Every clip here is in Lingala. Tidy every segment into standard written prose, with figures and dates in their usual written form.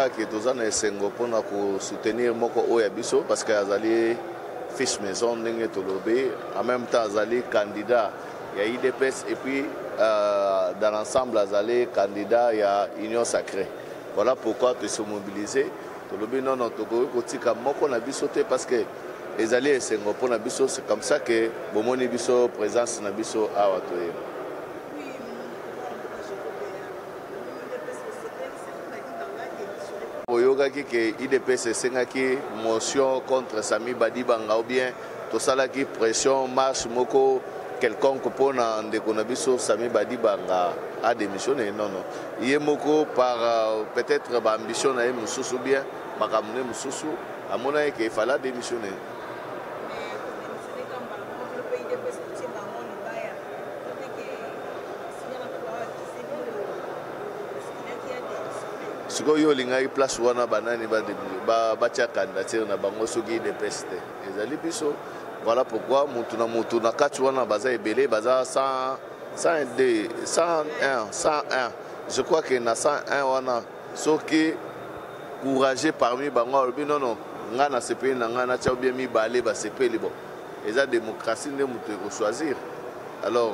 kaka ke toza na esengo mpona kosoutenir moko oyo ya biso, parce que azali fils maison ndenge tolobi, en même temps azali candidat ya UDPS et puis dans l'ensemble azali candidat ya Union Sacrée. Voilà pourquoi tose mobiliser, tolobi nono tokoki kotika moko na biso te, parce que ezali esengo mpona biso. C'est comme ça que bomoni biso, présence na biso awa toyeba. Oui, je Oyokaki ke UDPS esengaki motion contre Sami Badibanga ou bien tosalaki pression, marche moko quelconque mpona ndeko na biso Sami Badibanga a démissionné? Non, non, ye moko par peut-être baambition na ye mosusu ou bien makambo ne mosusu, amonaki ke efallait adémissionner. Mais kodémissionner ka mbala moko, bino mpe UDPS kotie bango libaya to te ke sinya na mpe baakise bino bosilaki ya démissionner? Sikoyo yo olingaki place wana banani batia candidature na bango soki UDPS te? Ezali biso. Voilà pourquoi mutu na mutu na kati wana baza ebele, baza 100, 102, 101, 101, je crois que na 101 wana, soki courageux parmi bango alobi: "Non, non, ngai nasepeli na ngai, natia," bien mibale basepeli, bon, eza démocratie nde moto ekochoisir. Alors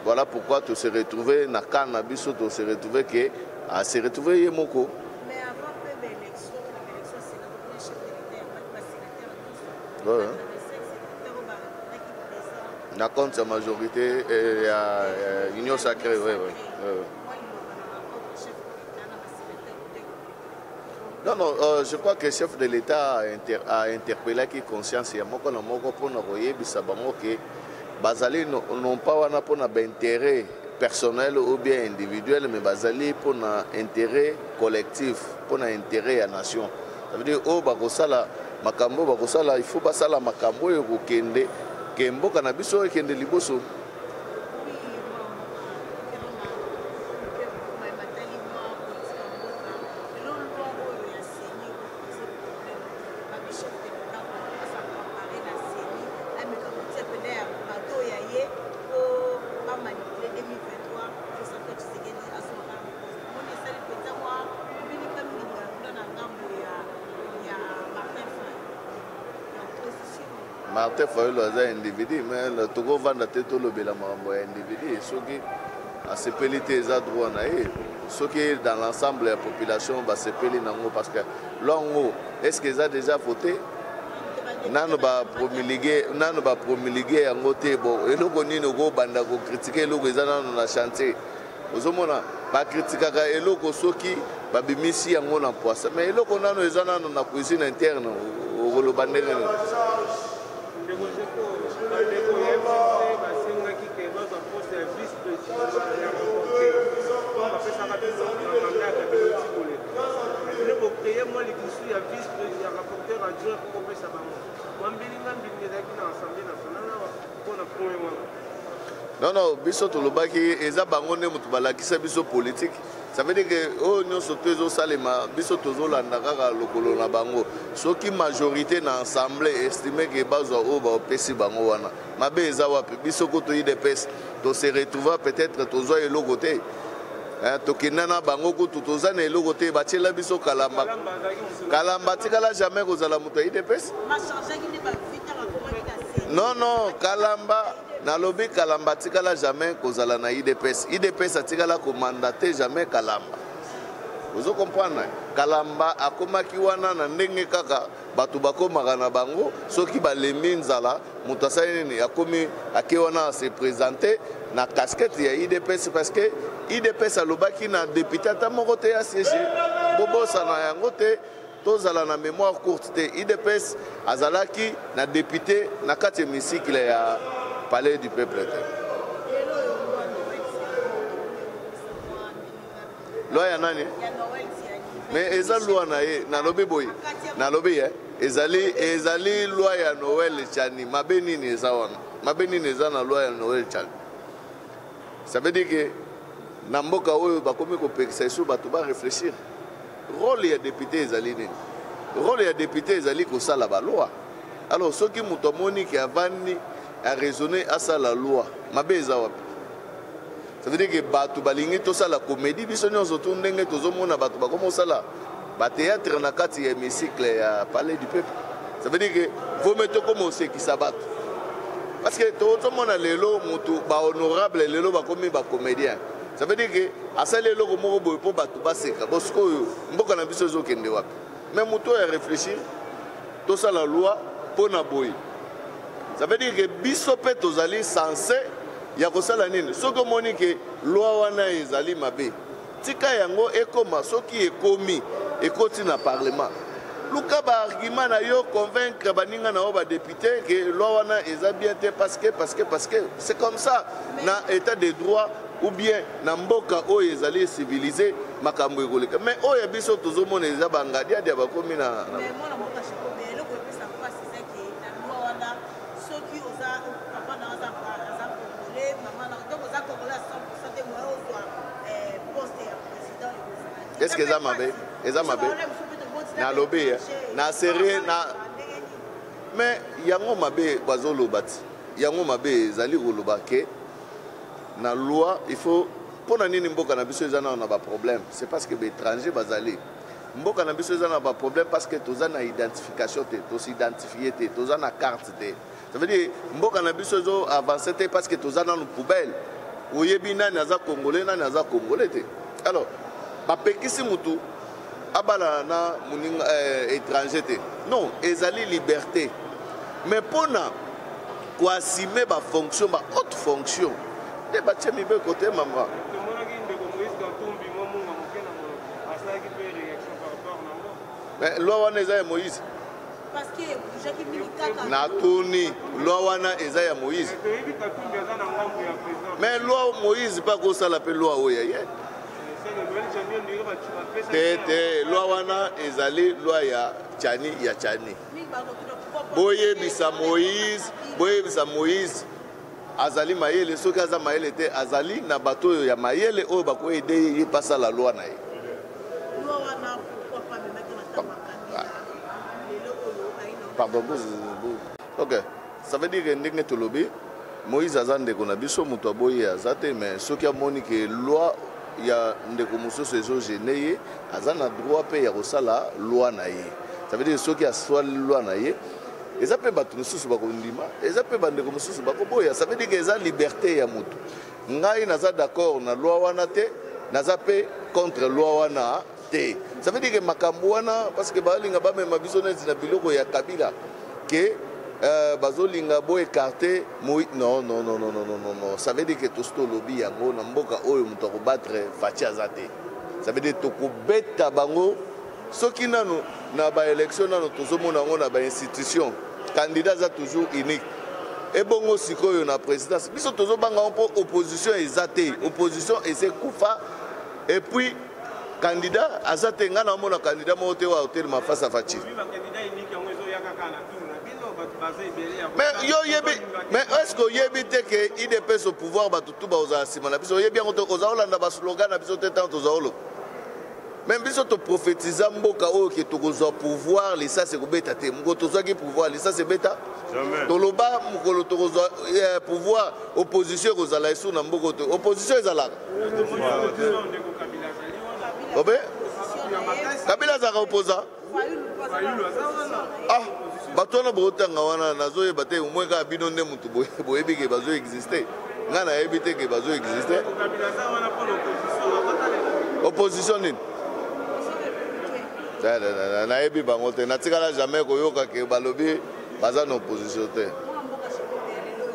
voilà pourquoi to se retrouver na camp na biso, to se retrouver ke ase retrouver ye moko. Mais avant mpe baélection, na baélection Sénat, tokuna chef de l'État yambaki basénateur nyonso. 85 sénateur oyo barépondaki présent. Na compte ya majorité ya Union Sacrée, oui. Mwa liloba na baautre chef de l'État na basénateur te? Non, non, je crois que chef de l'État a interpellaki conscience ya moko na moko mpona koyebisa bango ke bazali non pas wana mpona baintérêt personnel ou bien individuel, mais bazali mpona intérêt collectif, mpona intérêt ya nation. Ça veut dire oyo bakosala makambo oyo bakosala, il faut basala makambo oyo kokende ke mboka na biso ekende liboso. Oui, mwa mboka batali mwa politique ya mboka lelo, loi oyo ya CENI opose problème. Babi chef de l'État as'accaparer na CENI, ameka kotia pene ya bato ya ye po bamanipuler 2023, Félix Antoine Tshisekedi azwaka na mokonzi. Moni esali mpenza mwa mbilika mingi kuna na ngambo ya Martin Fayulu ya opposition. Martin Fayulu aza individu, mais tokovanda te tolobela makambo ya individu. Soki asepeli te, eza droit na ye. Soki dans l'ensemble ya population basepeli nango, parce que loi yango, est ce que eza déjà voté? Nano bapromulguer, nano bapromulguer yango te. Bon, eloko nini okobanda kocritiquer eloko eza nano na chantier? Ozomona bakritikaka eloko soki babimisi yango na poisa, mais eloko nano eza nano na cuisine interne, okoloba ndenge nini? Ndeko Jeko, bandeko ya FCC basengaki ke bazwa poste ya vice président ya rapporteur, comme bapesaka biso na mandat ya Kabila oti koleka. Bino bocréer mwa lidusu ya vice ya rapporteur adjoint mpo kopesa bango mwa mbilinga mbilinga ezalaki na Assemblée nationale awa mpona point wana. Non, non, biso tolobaki eza bango nde moto balakisa biso politique. Ça veut dire que oyo nyonso to ezosalema, biso tozolanda kaka lokolo na bango. Soki majorité na assemblée estime ke bazwa oyo baopesi bango wana, mabe eza wapi? Biso kutu UDPS tose retrouva peut-être tozwa eloko te. Tokenda na bango kutu toza na eloko te, batiela biso Kalamba. Kalamba atikala jamais kozala moto ya UDPS. Non, non, Kalamba, nalobi Kalamba atikala jamais kozala na UDPS. UDPS atikala komandater jamais Kalamba. Ozo comprendre? Kalamba akomaki wana na ndenge kaka bato bakomaka na bango. Soki balembi nzala, moto asali nini? Akomi ake wana se présenter na casquette ya UDPS, parce que UDPS alobaki na député ata moko te ya siège. Bobosana yango te, tozala na mémoire courte te. UDPS azalaki na député na kati ya hémicycle ya Palais du Peuple te. Loi ya nani? Mais eza loi na ye. Nalobi boye, nalobi ye ezali loi ya Noël Tshiani. Mabe nini eza wana? Mabe nini eza na loi ya Noël Tshiani? Ça veut dire que na mboka oyo bakomi kopekisa esu bato baréfléchir. Rôle ya député ezali nini? Rôle ya député ezali kosala baloi. Alors soki moto amoni ke avandi araisonner, asala loi, mabe eza wapi? Ça veut dire que bato balingi tosala comédie biso nyonso tu ndenge tozomona bato bakomi kosala. Bathéâtre na kati ya hémicycle ya Palais du Peuple, ça veut dire que vome tokoma osekisa bato, parce que tozomona lelo motu bahonorable lelo bakomi bacomédien. Ça veut dire que asali eloko moko boye mpo bato baseka. Bo sikoyo mboka na biso ezokende wapi? Mais motu oyo aréfléchir, tosala loi mpo na boye, ça veut dire que biso mpe tozali censé ya kosala nini? Soki omoni ke loi wana ezali mabe, tika yango ekoma. Soki ekomi, ekoti na parlement, luka baargument na yo, convaincre baninga na yo badéputé ke loi wana eza bien te, parce que c'est comme ça na état de droit ou bien na mboka oyo ezali civilisé, makambo ekoleka. Mais oyo ya biso tozomona eza bangadiadia bakomi na Mais mwana mboka Shikobe, eloko epesa mpasi eza ke na loi wana, soki oza papa na aza congolais, mama na, donc oza congolais à 100 te, moyen ozwa poste ya président ekozala. Est-ce que eza mabe? Eza mabe? Nalobi na série na, mais yango mabe bazoloba ti yango mabe ezali koloba ke na loi il faut. Mpo na nini mboka na biso eza nano na baproblème? C'est parce que baétranger bazali. Mboka na biso eza na baproblème parce que toza na identification te, tosidentifie te, toza na carte te. Ça veut dire mboka na biso ezo avance te parce que toza nanu poubelle. Oyebi nani aza congolais, nani aza congolais te. Alors bapekisi mutu abalana na moninga étranger te. Non, ezali liberté, mais mpona koassume bafonction, bahaute fonction nde batie mibeko te, mama. Tomonaki ndeko Moïse Katumbi mwa munga moke na monoko, asalaki mpe réaction par rapport nango. Mais loi wana eza ya Moïse? Parce que ebougeaki mingi kaka. Natuni, loi wana eza ya Moïse? Toyebi Katumbi aza na ngambo ya président. Mais loi, Moïse mpe akosala mpe loi oyo ya ye te. Te, loi wana ezali loi ya Tshiani, ya Tshiani. Mingi bakotuna pourquoi. Boyebisa Moïse, boyebisa Moïse azali mayele. Soki aza mayele te, azali na bato oyo ya mayele oyo bakoaider ye, ye pasala loi na ye. Loi wana, pourquoi pas memaki na ntango ya Kabila? Lelo oyo aina. Pardon, ok, ça veut dire que ndenge tolobi, Moïse aza ndeko na biso, moto aboyi ye aza te. Mais soki amoni ke loi ya ndeko mosusu ezogêner ye, aza na droit mpe ya kosala loi na ye. Ça veut dire soki aswali loi na ye, eza mpe bato mosusu bakondima, eza mpe bandeko mosusu bakoboya. Ça veut dire ke eza liberté ya motu. Ngai naza d'accord na loi wana te, naza mpe contre loi wana te. Ça veut dire ke makambo wana, parce que balinga bamema biso neti na biloko ya Kabila ke bazolinga boécarte moi. Non, non, non, non, non, non, non, non. Ça veut dire ke tosi tolobi yango na mboka oyo, moto akobattre Fatshi aza te. Ça veut dire tokobeta bango. Soki nanu na baélection, nanu tozomona yango na bainstitution, candidat aza toujours unique. Ebongo sikoyo na présidence, biso tozobanga yango mpo opposition eza te, opposition ese kufa, et puis candidat aza te. Ngai naomona candidat moko te oyo otelema face à Fatshi. Mais yo oyebi, mais est ce que oyebi te ke UDPS au pouvoir, bato tu baozala nsima na biso? Oyebi yango te? Oza olanda baslogan na biso te ntango toza oloba. Même biso toprophétisa mboka oyo ke tokozwa pouvoir, lisasi ekobeta te. Mokolo tozwaki pouvoir, lisasi ebeta? Toloba mokolo tokozwa pouvoir, opposition ekozala esu na mboka te. Opposition ezalaka obe Kabila azalaka opposant. Ah, bato wana botanga wana, nazoyeba te. Omoi kaka bino nde motu boyebi ke bazoexiste. Ngai nayebi te ke bazoexiste. Opposition nini? Nayebi bango te, natikala jamais koyoka ke balobi baza na opposition te. Mwana mboka Shikobe, lelo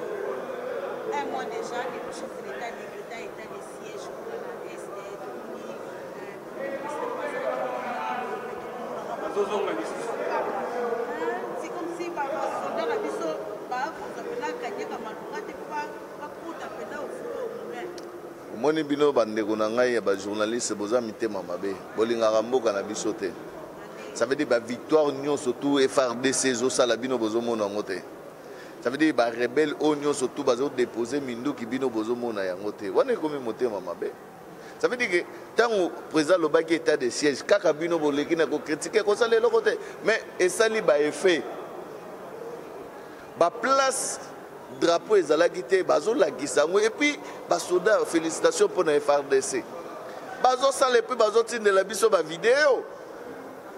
un mois déjà depuis chef de l'État décréta état de siège kuna na Est, tomoni premier ministre Azozonga lisusu. C'est comme si basoldat na biso bakozwa mpena kanyaka malunga te mpo bakota mpena au four au moulin. Omoni, bino bandeko na ngai ya bajournaliste, boza mitema mabe, bolingaka mboka na biso te. Ça veut dire bavictoire nyonso tu FARDC ezosala, bino bozomona yango te. Ça veut dire barebele oyo nyonso tu bazodepose minduki, bino bozomona yango te. Wana ekomi motema mabe. Ça veut dire que ntango président alobaki état de siège, kaka bino boleki na kocritiquer, kosala eloko te. Mais esali baeffet, baplace drapeau ezalaki te, bazolakisa yango. Et puis basoda, félicitation mpona FARDC, bazosala, et puis bazotindela biso bavideo.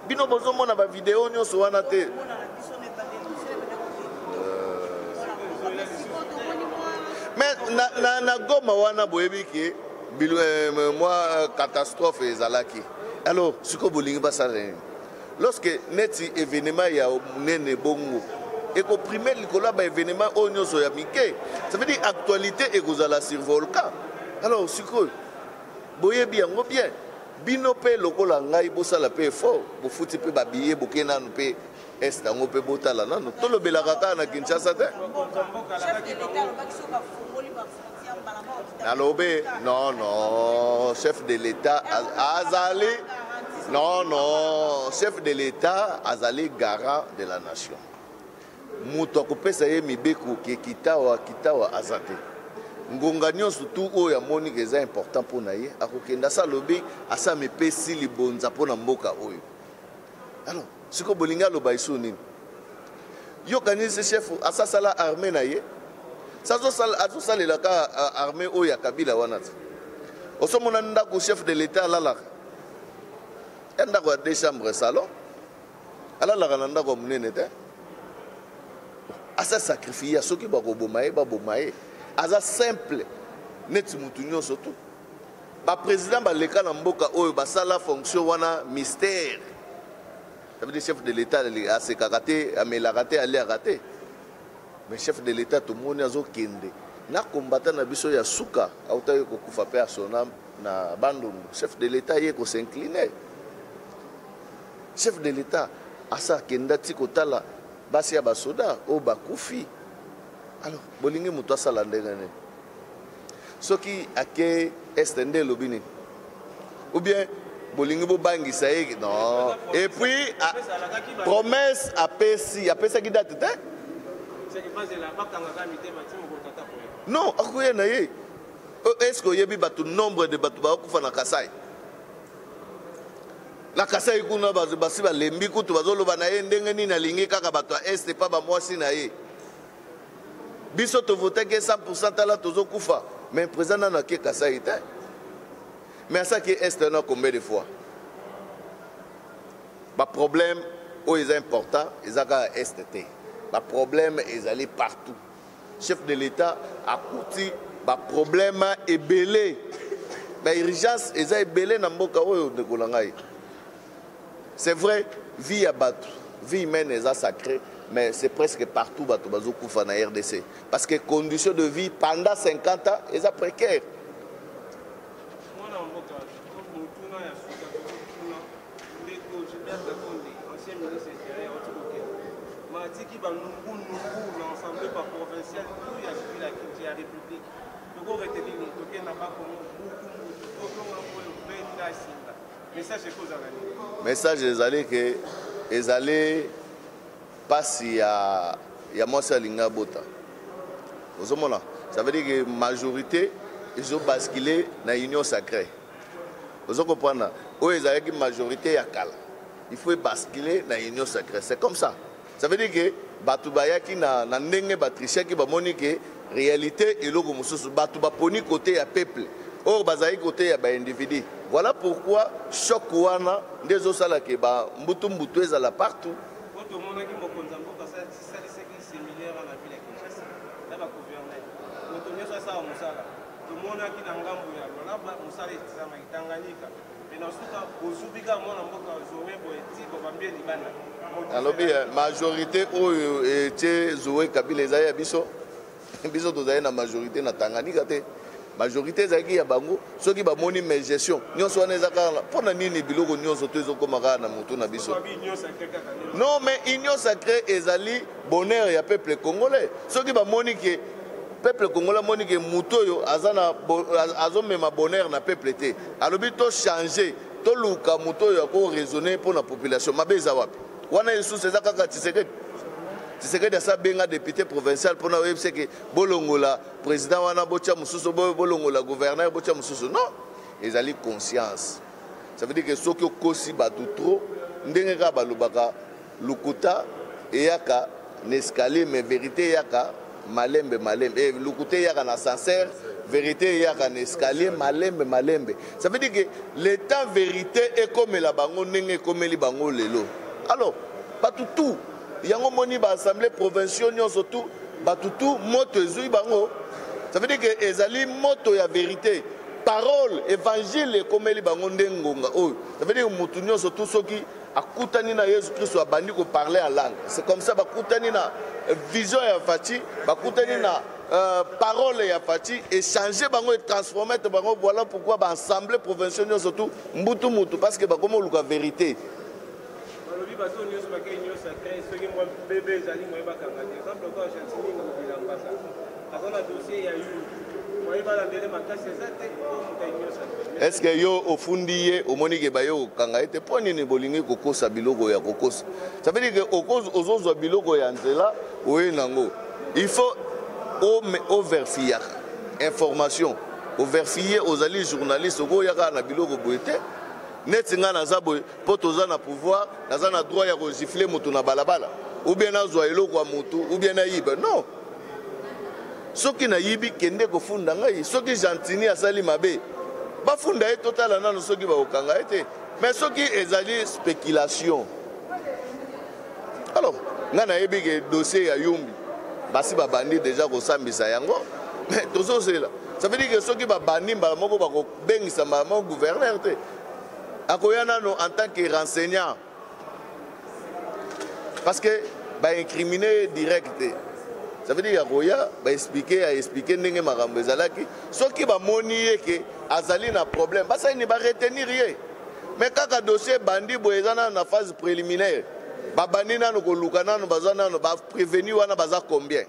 Bino bozomona bavideo nyonso wana te. Mais na Goma wana boyebi ke mwa catastrophe ezalaki. Alors sikoyo bolingi basala nini? Lorsque neti événement ya monene bongo ekoprime likolo ya baévénement oyo nyonso ya mike, ça veut dire actualité ekozala sur volcan. Alors sikoyo boyebi yango bien. Bino mpe lokola ngai bosala mpe effort, bofuti mpe babiye, boke nanu mpe est yango mpe botala nanu. Tolobelaka kaka na Kinshasa te. Nalobi non, non, chef de l'État azali, non, non, chef de l'État azali garant de la nation. Moto akopesa ye mibeko ke kitawa kitawa aza te. Ngonga nyonso tu oyo amoni ke eza important mpo na ye, akokende. Asa alobi, asa mipesi libonza mpo na mboka oyo. Alors sikoyo bolingi aloba esu nini? Yokanisi chef asasala armée na ye, azosalela kaka armée oyo ya Kabila wana te. Osomona ndako chef de l'État alalaka ya ndako ya deux chambres salon, alalaka na ndako ya monene te. Asa sacrifie ya soki bakoboma ye, baboma ye. Aza simple neti mutu nyonso tu. Baprésident baleka na mboka oyo basala fonction wana mystère. Ça veut dire chef de l'État asekaka te, amelaka te, aliaka te. Mais chef de l'État tomoni azokende na combattant na biso ya suka autaki kokufa mpe asona na Bandundu. Chef de l'État ye kos'incline. Chef de l'État asa akenda ti kotala basi ya basoda oyo bakufi. Alors bolingi moto asala ndenge nini? Soki ake est nde elobi nini? Ou bien bolingi bobangisa ye? Non. Et puis promesse apesi, apesaki date te. Non, akoya na ye. Est ce que oyebi bato, nombre de bato bakokufa na Kasai? Na Kasai kuna basi balembi kutu, bazoloba na ye ndenge nini alingi kaka bato ya est pa bamwasi na ye. Biso tovotaki 100, tala tozokufa. Mais président nano ake Kasai te. Mais asaki est na combien de fois? Baproblème oyo eza important eza kaka est te, baproblème ezali partout. Chef de l'État akuti baproblème ebele, baurgence eza ebele na mboka oyo. Ndeko na ngai, c'est vrai, vie ya bato, vie humaine eza sacré, mais c'est presque partout bato bazokufa na RDC, parce que condition de vie pendant 50 ans eza précaire. Mwana mboka, motuna ya suka tokotuna ndeko Gilbert Kankonde, ancien ministre intérieur, auti kokende ma atiki banungunungu na assemblée baprovinciale tout ya ville ya Kinshasa, ya République. Tokoretenir nini? Tokende na Bakongo butu mbutu, tozonga oyo benda singa. Message ekozala nini? Message ezali ke ezali mpasi ya mwasi alingi abota. Ozomona, ça veut dire que majorité ezobascule na Union sacrée. Ozo comprendre? Oyo ezalaki majorité ya kala, il faut basculer na Union sacrée. C'est comme ça. Ça veut dire que bato bayaki na ndenge batrichaki, bamoni ke réalité eloko mosusu. Bato baponi côté ya peuple, oyo bazalaki côté ya baindividu. Voilà pourquoi choc wana nde ezosala ke bambutu-mbutu ezala partout. Po tomonaki mokonzi ya mboka asalisaki séminaire na ville ya Kinshasa na bagouverneur, moto nyonso asala mosala. Tomonaki na ngambo ya Lualaba mosala esamaki, Tanganyika, me na suka bozubi kaka mwana mboka Zoe boye ti bobambi ye libanda. Nalobi majorité oyo etie Zoe Kabila ezali ya biso. Biso tozali na majorité na Tanganyika te, majorité ezalaki ya bango. Soki bamoni mégestion nyonso wana eza kaka mpo na nini? Biloko nyonso to ezokóma kaka na motu na biso. Babi Union sacrée kaka nde. Non, mais Union sacrée ezali bonheur ya peuple congolais. Soki bamoni ke peuple congolais amoni ke motu oyo aza na azomema bonheur na peuple te, alobi tochange, toluka motu oyo akoraisonne mpo na population, mabe eza wapi wana? Lisusu eza kaka Tshisekedi. Tshisekedi asa benga député provincial mpona oyebisa ke bolongola président wana, botya mosusu, bolongola gouverneur, botya mosusu. Non, ezali conscience. Ça veut dire que soki okosi bato trop, ndenge kaka balobaka, lokuta eyaka na escalier, mais vérité eyaka malembe malembe. Lokuta eyaka na ascenseur. Vérité eyaka na escalier malembe malembe. Ça veut dire que l'état vérité ekomela bango ndenge ekomeli bango lelo. Alors bato tout yango moni ba assemblée provinciaux nyonso tout bato tout moto ezui bango. Ça veut dire que ezali moto ya vérité, parole évangile ekomeli bango nde ngonga oyo. Ça veut dire que moto nyonso tout soki akutani na Yesu Kristo abandi ko parler en langue. C'est comme ça bakutani na vision ya Fatshi, bakutani na parole ya Fatshi échanger bango et transformer bango. Voilà pourquoi ba assemblée provinciale nyonso tout mbutu mutu parce que bakomo luka vérité. Balobi bato nyonso bakei nyonso akei soki mwa bebe ezali moye bakanga te. Exemple lokola Gentiny Ngobila Mbaka aza na dossier ya yu moye balandele makasi eza te po moto ayi nyonso. Est-ce que yo ofundi ye omoni ke baye kokanga ye te? Mpo nini bolingi kokosa biloko ya kokosa? Ça veut dire que ozozwa biloko ya nzela oye nango, il faut overifiaka information, overifie. Ozali journaliste, okoya kaka na biloko boye te. Neti ngai naza boye mpo toza na pouvoir, naza na droit ya kogifle motu na balabala ou bien nazwa eloko ya motu ou bien nayiba? Non, soki nayibi, kende kofunda ngai. Soki Gentiny asali mabe, bafunda ye, totala nano soki bakokanga ye te. Mais soki ezali spéculation, alors ngai nayebi ke dossier ya Yumbi basi babandi déjà kosambisa yango, mais tozozela. Ça veut dire que soki babandi mbala moko, bakobengisa mbala moko gouverneur te, akoya nano en tant que renseignant parce que baincrimine direct te. Ça veut dire akoya, baexplike, aexplike ndenge makambo ezalaki. Soki bamoni ye ke azali na problème, basali ni baretenir ye. Mais kaka dossier bandi boye, eza nano na phase préliminaire, babandi nano koluka nano, baza nano baprévenu wana baza combien?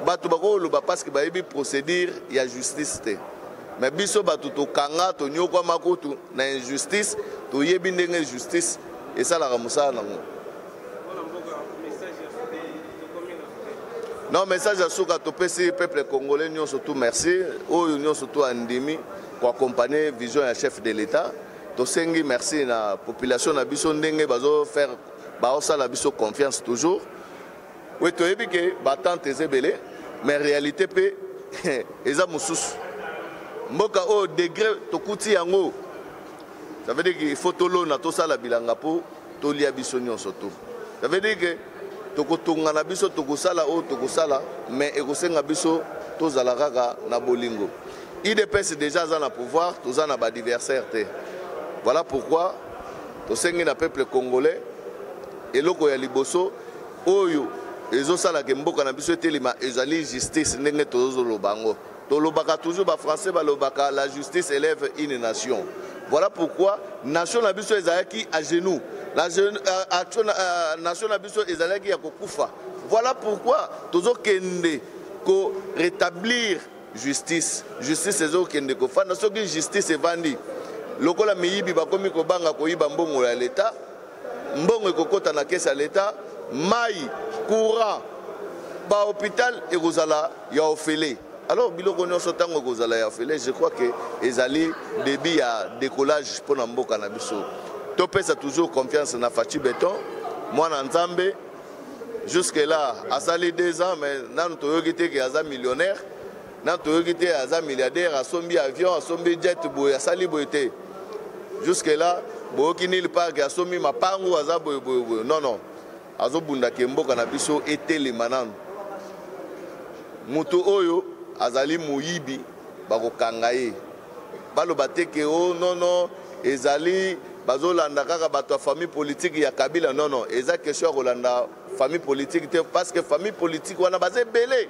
Bato bakoloba parce que bayebi procédure ya justice te. Mais biso bato tokanga, tonyokwama kutu na injustice, toyebi ndenge justice esalaka mosala nango. Non, message ya suka topesi peuple congolais nyonso tout merci. Oyo nyonso tout andimi koaccompagne vision ya chef de l'État, tosengi merci na population na biso ndenge bazofaire, baosala biso confiance toujours. We toyebi ke batante eza ebele, mais réalité mpe eza mosusu. Mboka oyo degré tokuti yango, ça veut dire qu'il faut tolona, tosala bilanga mpo tolia biso nyonso to. Ça veut dire que tokotonga na biso, tokosala oyo tokosala, mais ekosenga biso tozala kaka na bolingo. UDPS déjà aza na pouvoir, toza na baadversaire te. Voilà pourquoi tosengi na peuple congolais, eloko ya liboso oyo ezosalaka mboka na biso etelema ezali justice. Ndenge tozoloba yango, tolobaka toujours, bafrançais balobaka: "La justice élève une nation." Voilà pourquoi nation na biso ezalaki à genoux, la nation na biso ezalaki ya kokufa. Voilà pourquoi tozokende korétablir justice. Justice ezokende kofanda. Soki justice evandi, lokola miyibi bakomi kobanga koyiba mbongo ya leta, mbongo ekokɔta na kese ya leta, mai, courant, bahôpital ekozala ya ofele. Alors biloko nyonso ntango ekozala ya ofele, je crois que ezali début ya décollage mpona mboka na biso. Topesa toujours confiance na Fatshi Béton, mwana Nzambe. Jusque là asali 2 ans, mais nanu toyoki te ke aza millionnaire, nanu toyoki te aza milliardaire, asombi avion, asombi jet boye, asali boye te. Jusque là boyoki nulle part ke asombi mapangu, aza boye boye boye. Non, non, azobundaka mboka na biso etelema nanu. Moto oyo azali moyibi, bakokanga ye. Baloba te ke o non, non, ezali bazolanda kaka bato ya famille politique ya Kabila. Non, non, eza question ya kolanda famille politique te, parce que famille politique wana baza ebele,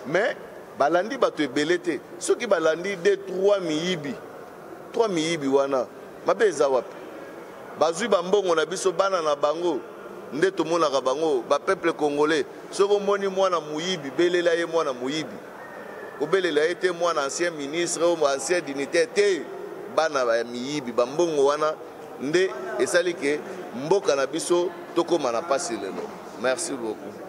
mais balandi bato ebele te. Soki balandi 2 3 miyibi, 3 miyibi wana, mabe eza wapi? Bazwi bambongo na biso, bana na bango nde tomonaka bango. Bapeuple congolais, soki omoni mwana moyibi, belela ye mwana moyibi. Kobelela ye te mwana ancien ministre o ancien dignitaire te. Bana ya miyibi, bambongo wana nde esali ke mboka na biso tokóma na mpasi lelo. Merci beaucoup.